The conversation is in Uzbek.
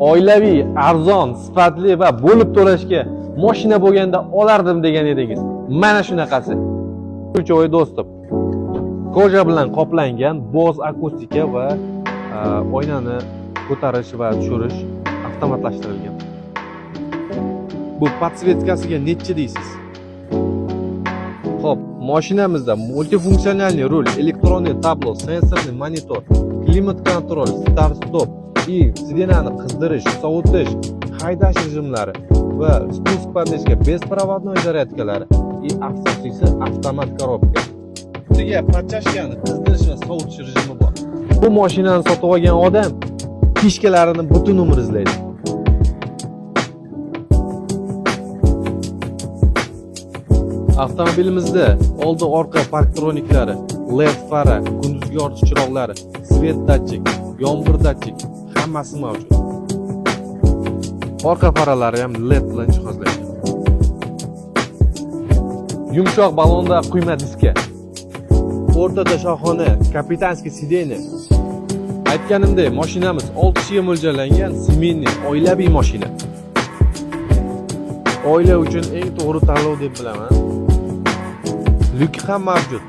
Oilaviy, arzon, sifatli va bo'lib to'lashga mashina bo'lganda olardim degan edingiz. Mana shunaqasi. Ключевой доступ. Кожа bilan qoplangan, Bose akustika va oynani ko'tarish va tushirish avtomatlashtirilgan. Bu подсветка siga nechi deysiz? Xo'p, mashinamizda мультифункциональный руль, электронный табло, сенсорный монитор, климат-контроль, старт-стоп и сиденье ni qizdirish, sovutish, haydash rejimlari va спуск, поддержка, беспроводной зарядка lari и asosiysi avtomat коробка. Ustiga подчашка ni qizdirish va sovutish rejimi bor. Bu mashinani sotib olgan odam фишка larini butun umr izlaydi. Avtomobilimizda oldi orqa parktroniklari, LED fara, kunduzgi yoritish chiroqlari, свет датчик, yomg'ir датчик hammasi mavjud. Orqa faralari ham LED bilan jihozlangan. Yumshoq balonda quyma diska. O'rtada shohona, капитанский сиденье. Aytganimdek, mashinamiz 6 kishiga mo'ljallangan семейный, oilaviy mashina. Oila uchun eng to'g'ri tanlov deb bilaman. Lyuki ham mavjud.